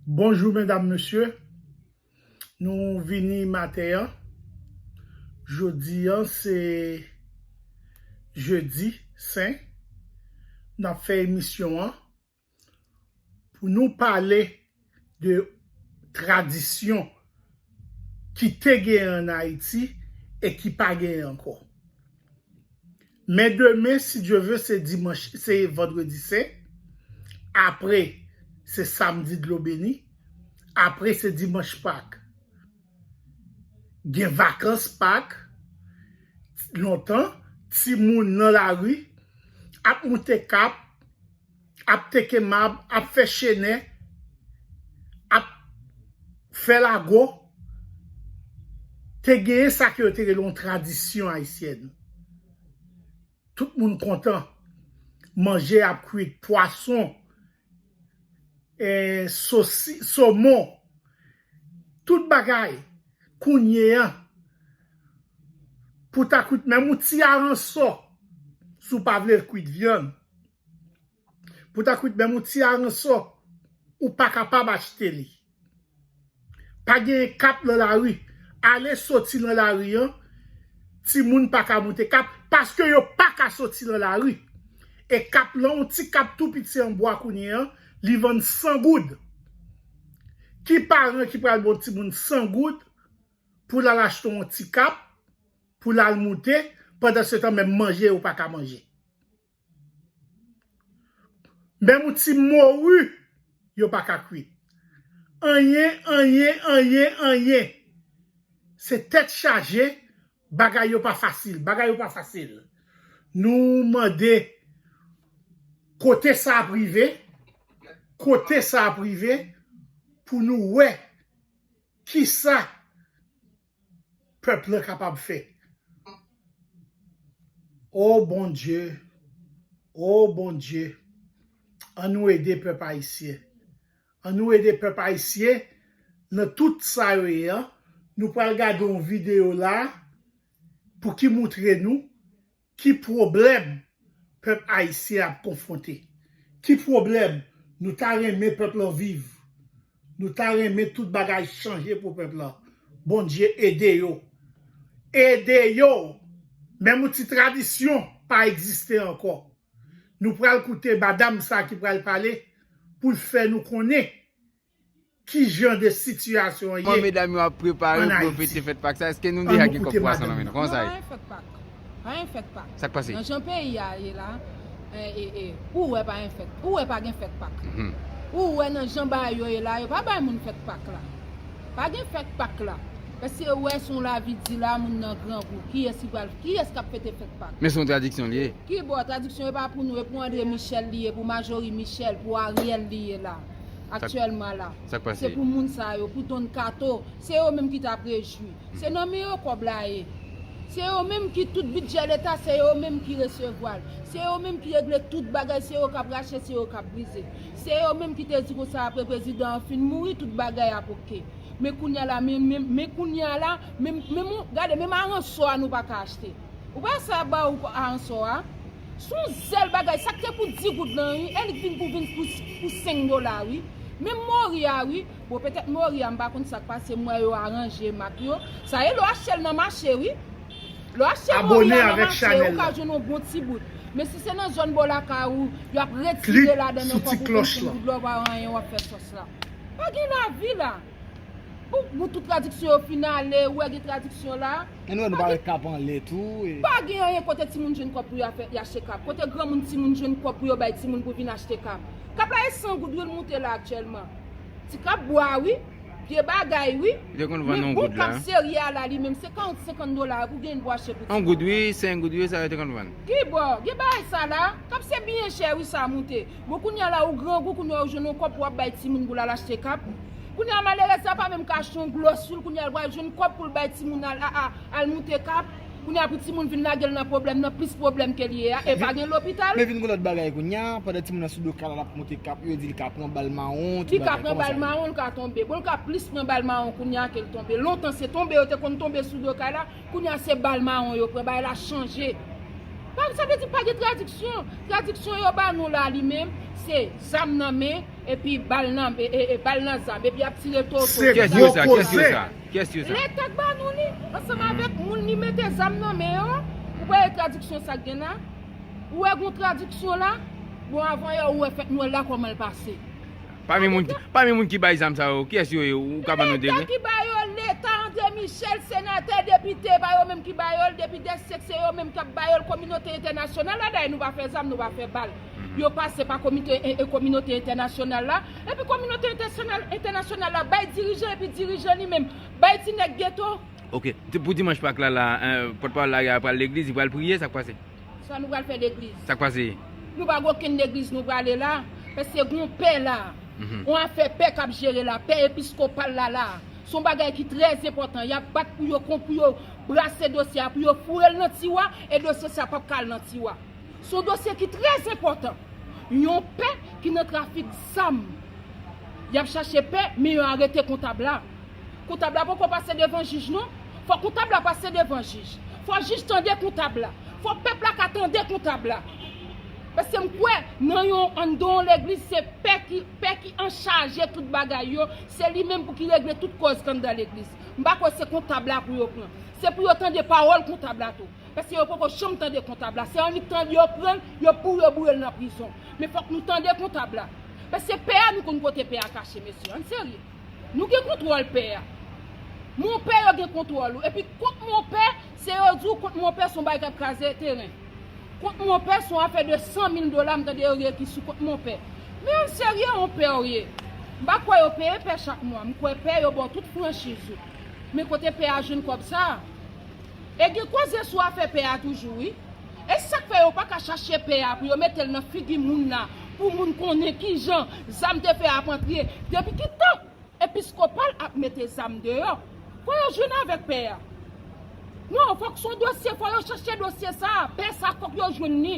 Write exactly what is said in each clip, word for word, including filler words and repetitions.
Bonjou medam, mesye. Nou vini maten an. Jodi an se jedi sen. N ap fè emisyon an pou nou pale de tradisyon ki te genyen ann Ayiti e ki pa genyen ankò. Men demen, si Dye ve, se dimanch, se vandredi sen. Apre, se samdi dlo beni. Apre, se dimanch Pak. Gen vakans Pak. Lontan, timoun nan lari ap moute kap, ap teke mab, ap fè chenè, ap fè lago. Te genyen sa ke yo te rele yon tradisyon ayisyèn. Tout moun kontan. Manje ap kwit, pwason, eh, sosi, somon, tout bagay. Kounye a, pou ta kwit menm yon ti aransò, si w pa vle kwit vyann, pou ta kwit menm yon ti aransò, ou pa kapab achte li. Pa genyen kap nan lari. Ale soti nan lari an, timoun pa ka moute kap, paske yo pa ka soti nan lari. E kap lan, yon ti kap tou piti an bwa kounye an, li vann san goud. Ki paran ki pral ba yon timoun san goud pou l al achte yon ti kap, pou l al moute, pandan se tan menm manje yo pa ka manje? Menm yon ti mori, yo pa ka kwit. Anyen, anyen, anyen, anyen. Se tèt chaje, bagay yo pa fasil, bagay yo pa fasil. Nou mande kote sa ap rive, kote sa ap rive, pou nou wè kisa pèp lan kapab fè. O Bondye, o Bondye, ann nou ede pèp ayisyen. Ann nou ede pèp ayisyen nan tout sa yo ye an. Nou pral gade yon videyo la pou ki moutre nou ki pwoblèm pèp ayisyen ap konfwonte. Ki pwoblèm nou ta renmen pèp lan viv? Nou ta renmen tout bagay chanje pou pèp lan. Bondye ede yo. Ede yo. Menm yon ti tradisyon pa egziste ankò. Nou pral koute madam sa ki pral pale pou l fè nou konnen ki jan de sitiyasyon an ye. Kòman medam yo ap prepare pou yo fete fèt Pak sa? Èske nou deja gen kòb pwason nan men nou? Kòman sa ye? Non, pa gen fèt Pak. Pa gen fèt Pak. Sa k pase? Nan jan peyi a ye la, e, e, e, ou wè pa gen fèt. Ou wè pa gen fèt Pak. Mhm. Ou wè nan jan bagay yo ye la, yo pa bay moun fèt Pak la. Pa gen fèt Pak la. Èske ou wè se yon lavi di la, moun nan grangou? Kiyès ki pral, kiyès k ap fete fèt Pak? Men se yon tradiksyon li ye. Ki bò tradiksyon e pa pou nou, e pou André Michel li ye, pou Majorie Michel, pou Ariel li ye la, aktyèlman la. Sa k pase? Se pou moun sa yo, pou Don Kato, se yo menm ki t ap rejwi. Se nan men yo kòb la ye. Se yo menm ki tout bidjè leta, se yo menm ki resevwa l. Se yo menm ki regle tout bagay, se yo k ap rache, se yo k ap brize. Se yo menm ki te di konsa apre prezidan an fin mouri, tout bagay ap oke. Men kounye a la, men, men, men kounye a la, men, men, gade, menm aransò a nou pa ka achte. Ou pa wè sa ba ou aransò a? Se yon sèl bagay, sa k te pou dis goud lan, wi, e li k vin pou, vin pou, pou senk dola, wi. Menm mori a, wi. Bon, petèt mori a, m pa konn sa k pase, m wè yo aranje mak yo. Sa ye lè w achte l nan mache, wi. Lè w achte mori a nan mache, ou ka jwenn yon bon ti bout. Men si se nan zòn bò lakay ou, y ap retire ladan nan kòb ou, konn senk goud la, ou pa wè anyen, w ap fè sòs la. Pa gen lavi la. Bon, bon, tout tradiksyon yo fin ale, ou wè gen tradiksyon la. Men nou wè nou pa wè kap anlè tou, e. Pa gen anyen kote timoun jwenn kòb pou y a fè, y achte kap. Kote granmoun timoun jwenn kòb pou yo bay timoun pou vin achte kap? Kap la e san goud wi l moute la aktyèlman. Ti kap bwa wi, vye bagay wi. Li te konn vann yon goud la. Men bon kap serye a la li menm se karant senkant dola pou gen pou achte pou timoun. Yon goud wi, senk goud wi, sa yo te konn vann. Ki bò? Gen bagay sa la? Kap se byen chè wi sa moute. Bon kounye a la ou grangou, kounye a ou jwenn yon kòb pou w ap bay timoun pou l al achte kap. Kounye a malerèz la pa menm ka achte yon glòs wi l, kounye a l pral jwenn kòb pou l bay timoun al, a, a, al moute kap. Kounye a pou timoun vin lage l nan pwoblèm, nan plis pwoblèm ke l ye a, e pa gen lopital. Men vin gen lòt bagay kounye a, pandan timoun nan sou do kay la, l ap moute kap, yo di l ka pran bal mawon, tout bagay. Li ka pran bal mawon, l ka tonbe. Bon, l ka plis pran bal mawon kounye a ke l tonbe. Lontan, se tonbe yo te konn tonbe sou do kay la, kounye a se bal mawon yo pran, bagay la chanje. Pa, sa vle di pa gen tradiksyon. Tradiksyon yo ba nou la li menm, se zam nan men, epi bal nan, e, e, e bal nan zam, epi y ap tire toto. Se Kiyès gwo yo sa? Kiyès yo koze. Sa? Kiyès yo sa? Leta k ba nou li, ansanm avèk moun li mete zam nan men yo, ou pa wè tradiksyon sa k gen la? Ou wè gon tradiksyon la? Bon, avan yè ou wè fèt Nwèl la kòman l pase. Pami moun, pami moun ki bay zam sa yo, kiyès yo ye? Ou ka ban nou de Leta non? Ki ba yo l, Leta, André Michel, senatè, depite, pa yo menm ki ba yo l, depi de syèk se yo menm k ap ba yo l, kominote entènasyonal la, dayè nou pa fè zam, nou pa fè bal. Yo pase pa komite, e, e, kominote entènasyonal la, epi kominote entènasyonal, entènasyonal la bay dirijan, epi dirijan li menm bay ti nèg geto. Ok, ti- pou dimanch Pak la, la, eh, pòtpawòl la a pral legliz, li pral priye, sa k pase? Sa nou pral fè legliz? Sa k pase? Nou pa gen okenn legliz nou prale la, paske gon pè la. Yon afè pè k ap jere la, pè episkopal la la. Se yon bagay ki trè enpòtan. Y ap bat pou yo, kon pou yo brase dosye a, pou yo foure l nan tiwa, e dosye sa p ap ka al nan tiwa. Se yon dosye ki trè enpòtan. Yon pè ki nan trafik zam. Y ap chache pè, men yo arete kontab la. Kontab la poko pase devan jij non. Fò kontab la pase devan jij. Fò jij tande kontab la. Fò pèp la ka tande kontab la. Paske m kwè nan yon anndan yon legliz se pè ki pè ki anchaje tout bagay yo, se li menm pou ki regle tout kòz k anndan legliz. M pa kwè se kontab la pou yo pran. Se pou yo tande pawòl kontab la tou. Paske yo poko janm tande kontab la. Se annik tande yo pran l, yo boure boure l nan prizon. Men fòk nou tande kontab la. Paske pè a nou konn kote pè a kache mesye. Ann serye. Nou gen kontwòl pè a. Monpè yo gen kontwòl ou. Epi kont monpè, se yo di w kont monpè se yon bagay k ap kraze teren. Kont monpè se yon afè de san mil dola m tande yo gen ki sou kont monpè. Men ann serye, yon pè w ye. M pa kwè yo peye pè chak mwa. M kwè pè yo ba w tout franchiz ou. Men kote pè a jwenn kòb sa a? E gen koze sou afè pè a toujou wi. E sa k fè yo pa ka chache pè a pou yo mete l nan figi moun la, pou moun konnen kijan zam te fè ap antre. Depi ki tan episkopal ap mete zam deyò? Fò yo jwenn avèk pè a. Non, fòk se yon dosye, fò yo chache dosye sa a. Pè sa fòk yo jwenn li.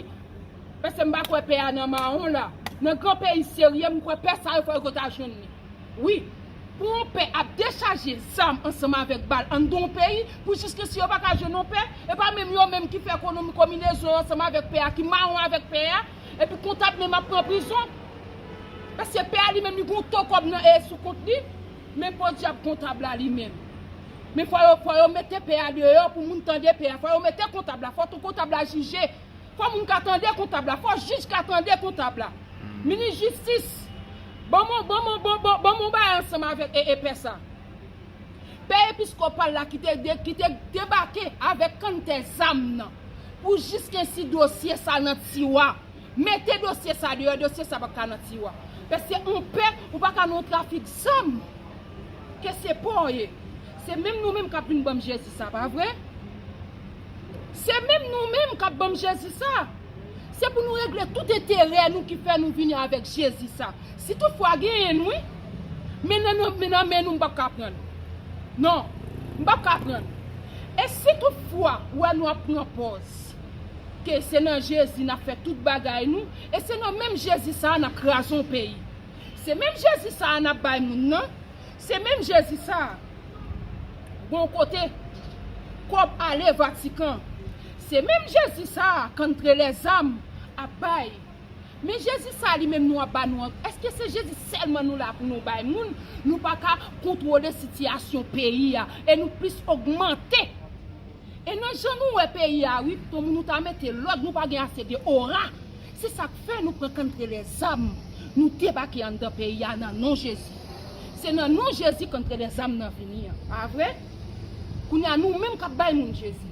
Paske m pa kwè pè a nan mawon la. Nan gran peyi serye, m kwè pè sa yo fò yo ta jwenn li. Wi, pou yon pè ap dechaje zam ansanm avèk bal anndan yon peyi, pou jiskensi yo pa ka jwenn yon pè, e pa menm yo menm ki fè konomi konbinezon yo ansanm avèk pè a, ki mawon avèk pè a, epi kontab menm ap pran prizon. Paske pè a li menm li gon to kòb nan e sou kont li, men podyab kontab la li menm. Men fò yo, fò yo mete pè a deyò pou moun tande pè a, fò yo mete kontab la, fò tou kontab la jije. Fò moun ka tande kontab la, fò jij ka tande kontab la. Minis jistis, ban m, ban m, ban, ban, ban m yon bagay ansanm avèk e, e pè sa. Pè episkopal la ki te, de, ki te debake avèk kanntè zam nan. Pou jiskensi dosye sa nan tiwa. Mete dosye sa deyò, dosye sa pa ka nan tiwa. Paske yon pè, ou pa ka nan yon trafik zam. Ke se pa w ye. Se menm nou menm k ap vin ban m Jezi sa, pa vre? Se menm nou menm k ap ban m Jezi sa. Se pou nou regle tout enterè nou ki fè nou vini avèk Jezi sa. Si toutfwa genyen n wi, men nan, nan, men nan men nou m p ap ka pran l. Non, m p ap ka pran l. E si toutfwa ou wè nou ap pran pòz ke se nan Jezi n ap fè tout bagay nou, e se nan menm Jezi sa a n ap kraze yon peyi. Se menm Jezi sa a n ap bay moun nan. Se menm Jezi sa a. Bon kote kòb ale Vatikan. Se menm Jezi sa a k antre lèzam ap bay. Men Jezi sa a li menm nou ap ba nou an, èske se Jezi sèlman nou la pou nou bay moun? Nou pa ka kontwole sitiyasyon peyi a e nou plis ogmante. E nan jan nou wè peyi a wi, piton moun nou ta mete lòd, nou pa gen ase de ora. Se sa k fè nou pran kantre lèzam, nou debake anndan peyi a nan non Jezi. Se nan non Jezi kantre lèzam nan vini an, pa vre? Kounye a nou menm k ap bay moun Jezi.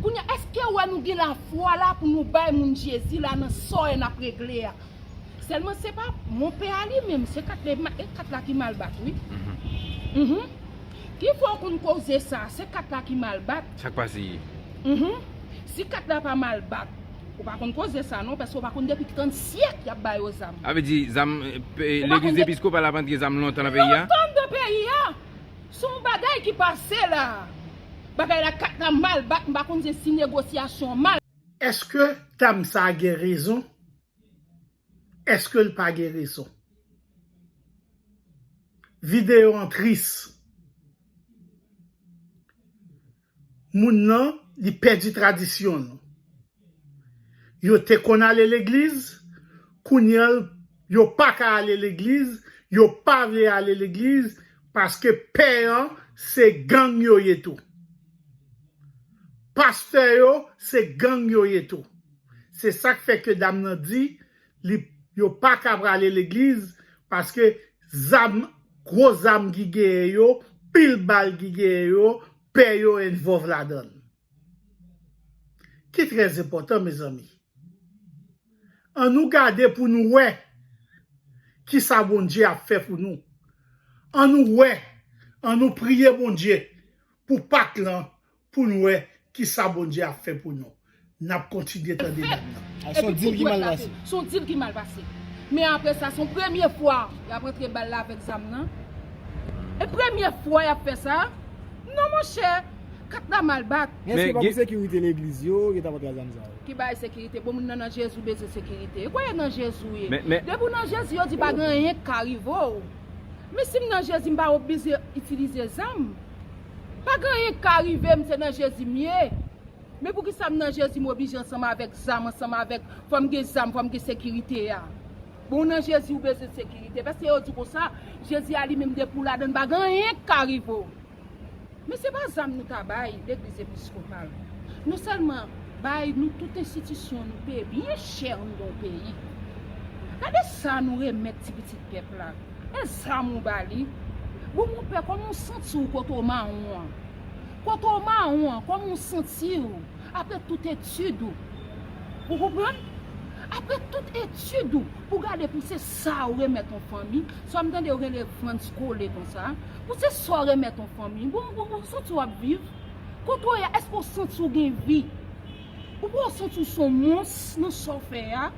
Kounye a èske w wè nou gen lafwa la pou nou bay moun Jezi la nan sa w wè n ap regle a? Sèlman se pa monpè a li menm, se kat la, e kat la ki mal bat wi. Mhm. Ki fè w konn koze sa, se kat la ki mal bat. Sa k pase? Mhm. Si kat la pa mal bat, ou pa konn koze sa non, paske ou pa konn depi ki tann syèk y ap ba yo zam. A vle di zam, eh, pe- Ou pa legliz konn de- episkopal ap antre zam lontan nan peyi a? Lontan nan peyi a. Se yon bagay ki pase la. Bagay la kat la mal bat, m pa konn se si negosyasyon mal. Èske tam sa a gen rezon? Èske l pa gen rezon? Videyo an tris. Moun nan, li pèdi tradisyon nou. Yo te konn ale legliz, kounye a yo pa ka ale legliz, yo pa vle ale legliz, paske pè an se gang yo ye tou. Pastè yo se gang yo ye tou. Se sa k fè ke dam nan di li, yo pa ka prale legliz, paske zam, gwo zam ki genyen yo, pil bal ki genyen yo, pè yo envòlve ladan l. Ki trè enpòtan, mezanmi. Ann nou gade pou nou wè kisa Bondye ap fè pou nou. Ann nou wè, ann nou priye Bondye pou Pak lan, pou nou wè kisa Bondye ap fè pou nou. N ap kontinye tande dam nan. Se yon dil ki mal pase. Se yon dil ki mal pase. Men apre sa, se yon premye fwa y ap rantre bal la avèk zam nan. E premye fwa y ap fè sa. Non, monchè, kat la mal bat. Men èske pa pou sekirite legliz yo, yo ta pran zam sa yo? Ki bagay sekirite? Bon, moun nan nan Jezi, ou bezwen sekirite. E kwè nan Jezi ou ye. Depi w nan Jezi, yo di pa gen anyen k ka rive w. Men si m nan Jezi, m pa oblije itilize zam. Pa gen anyen k ka rive m, se nan Jezi m ye. Men poukisa m nan Jezi m oblije ansanm avèk zam, ansanm avèk fò m gen zam, fò m gen sekirite a? Bon, w nan Jezi ou bezwen sekirite. Paske yo di konsa, Jezi a li menm depi w ladan l pa gen anyen k ka rive w. Men se pa zam nou ta bay legliz episkopal. Nou sèlman bay nou tout enstitisyon nou peye byen chè anndan yon peyi. Gade sa nou remèt ti pitit pèp la. E zam ou ba li. Bon, monpè, kòman w santi w kote w mawon an? Kote w mawon an, kòman w santi w? Apre tout etid ou. Ou konprann? Apre tout etid ou, pou gade pou se sa ou remèt yon fanmi. Sa m tande yo rele Frantz Kole konsa. Pou se sa ou remèt yon fanmi. Bon, bon, bon, santi w ap viv. Kote w ye a, èske w santi w gen vi? Ou pa w santi w se yon mons nan sa w fè a?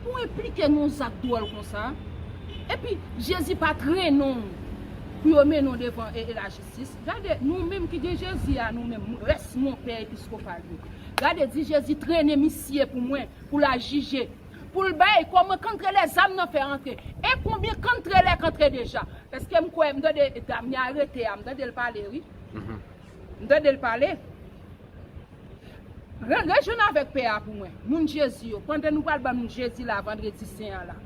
Pou w enplike nan yon zak dwòl konsa? Epi, Jezi pa trennen w pou yo mennen w devan e, e lajistis. Gade, nou menm ki gen Jezi a, nou menm, rès monpè episkopal yo. Gade, di Jezi trennen misye pou mwen, pou l al jije. Pou l bay kòman kantrelè zam nan fè rantre. E konbyen kantrelè k antre deja? Paske m kwè, m tande dam nan arete a, m tande l pale, wi. M tande l pale. Re-, rejwenn avèk pè a pou mwen. Moun Jezi yo. Pandan nou pral ban moun Jezi la, vandredi sen an la.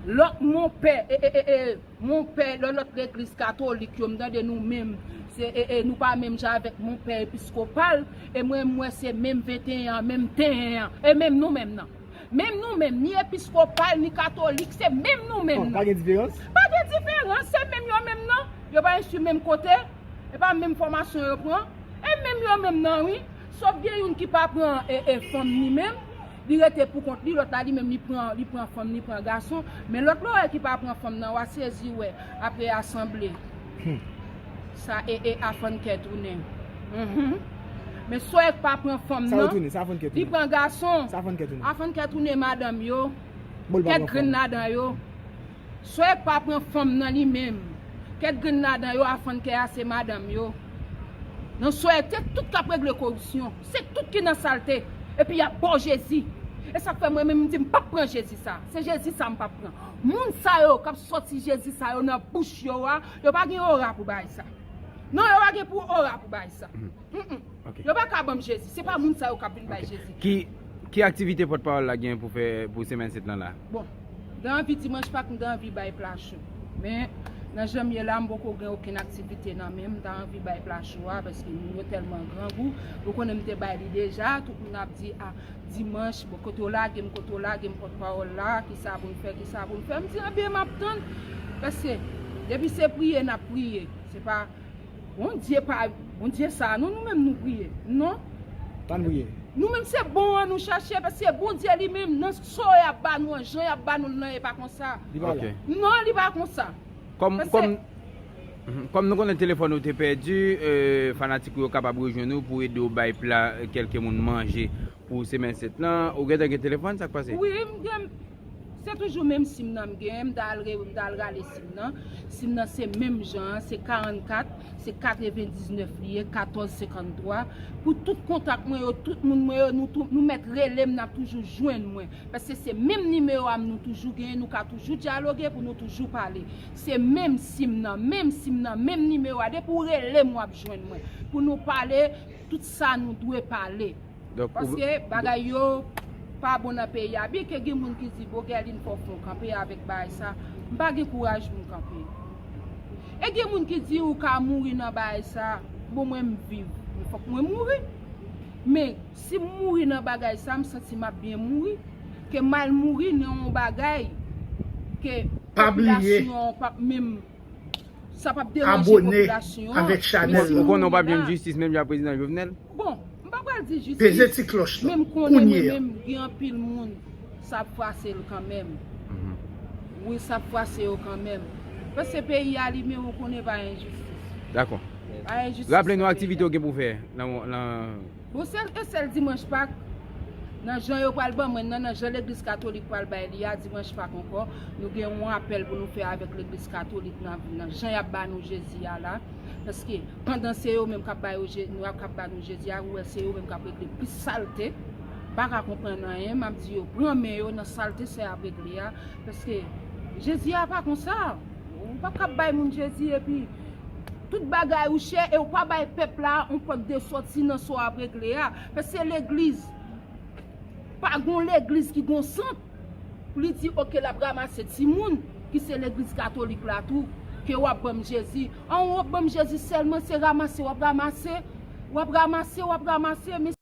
Lòt monpè, e, e, e, e, monpè, lòt, lòt legliz katolik yo, m tande nou menm. Se, e, e, nou pa menm jan avèk monpè episkopal. E mwen, m wè se menm venteyen an, menm tenyen an. E menm nou menm nan. Menm nou menm, ni episkopal, ni katolik, se menm nou menm nan. Pa gen diferans? Pa gen diferans, se menm yo menm nan. Yo pa enskri menm kote. E pa menm fòmasyon yo pran. E menm yo menm nan, wi. Sòf gen youn ki pa pran e, e fanm li menm. Li rete pou kont li, lòt la li menm li pran, li pran fanm, li pran gason. Men lòt la w wè ki pa pran fanm nan, w a sezi wè, apre asanble. Sa e, e afannkè tounen. Men sòf pa pran fanm nan, li pran gason. Afannkè tounen madanm yo. Kèk grenn ladan yo. Sòf pa pran fanm nan li menm. Kèk grenn ladan yo, afannkè a se madanm yo. Nan sòf te tout k ap regle koripsyon. Se tout ki nan salte. Epi y ap ba w Jezi. E sa k fè mwen menm m di m p ap pran Jezi sa. Se Jezi sa m p ap pran. Moun sa yo k ap sòti Jezi sa yo nan bouch yo a, yo pa gen ora pou bay sa. Non, yo pa gen pou ora pou bay sa. Yo pa ka ban m Jezi. Se pa moun sa yo k ap vin bay Jezi. Ki, ki aktivite pòtpawòl la gen pou fè pou semèn sent lan la? Bon, m ta anvi dimanch Pak, m ta anvi bay pla cho. Men, nan jan m ye la, m poko gen okenn aktivite nan men m. M ta anvi bay pla cho a, paske moun yo tèlman grangou. Ou konnen m te bay li deja, tout moun ap di, a, dimanch, bon, kote w lage m, kote w lage m, pòtpawòl la, kisa pou n fè, kisa pou n fè. M di, anben, m ap tann. Paske, depi se priye, n ap priye. Se pa, Bondye pa, Bondye sa, non, nou menm nou priye. Non. Pa n priye. Nou menm se bon an nou chache, paske Bondye li menm, nan so y ap ba nou an, jan y ap ba nou l lan, e pa konsa. Li pa la. Non, li pa konsa. Kòm, kòm, kòm nou konnen telefòn ou te pèdi, e, fanatik ou yo kapab rejwenn ou pou ede w bay pla, e, kèlke moun manje pou semèn sent lan. Ou gentan gen telefòn, sa k pase? Wi, m gen, se toujou menm sim nan m gen, m ta al re-, m ta al rale sim nan. Sim nan se menm jan an, se karannkat, se katrevendiznèf li ye, katòz senkanntwa. Pou tout kontak mwen yo, tout moun mwen yo, nou tou, nou mèt rele m, n ap toujou jwenn mwen. Paske se menm nimewo a m nou toujou genyen, nou ka toujou dyaloge pou nou toujou pale. Se menm sim nan, menm sim nan, menm nimewo a. Depi w rele m, w ap jwenn mwen. Pou nou pale tout sa nou dwe pale. Paske bagay yo, pa bon nan peyi a. Byen ke gen moun ki di, bon, Guerline, fò w fè w kanpe avèk bagay sa. M pa gen kouraj pou m kanpe. E gen moun ki di, ou ka mouri nan bagay sa. Bon, mwen, m viv. Men fòk mwen mouri. Men, si m mouri nan bagay sa, m santi m ap byen mouri. Ke m al mouri nan yon bagay ke popilasyon an p ap menm, sa p ap deranje popilasyon an. Ou konnen w p ap jwenn jistis menm jan ak prezidan Jovenel? Bon, m pa pral di jistis. Peze ti klòch la. Men m konnen mwen menm gen anpil moun sa ap fwase l kanmenm. Wi, sa ap fwase yo kanmenm. Paske peyi a li menm ou konnen pa enjistis. Dakò. Pa enjistis. Raple nou aktivite w gen pou fè nan nan Bon, sèl e sèl dimanch Pak, nan jan yo pral ban mwen nan, nan jan legliz katolik pral bay li a, dimanch Pak ankò, nou gen yon apèl pou nou fè avèk legliz katolik nan, nan jan y ap ba nou Jezi a la. Paske pandan se yo menm k ap ba yo Je- nou ap k ap ba nou Jezi a, ou wè se yo menm k ap regle plis salte. M pa ka konprann anyen, m ap di yo pran men yo nan salte sa y ap regle a. Paske Jezi a pa konsa. Ou pa ka bay moun Jezi epi tout bagay ou chè e ou pa bay pèp la yon pòt de sòti nan sa w ap regle a. Paske legliz, pa gon legliz ki gon sant pou li di, oke, l ap ranmase timoun ki se legliz katolik la tou, ke w ap ban m Jezi. An, w ap ban m Jezi sèlman, se ranmase w ap ranmase, w ap ranmase, w ap ranmase, men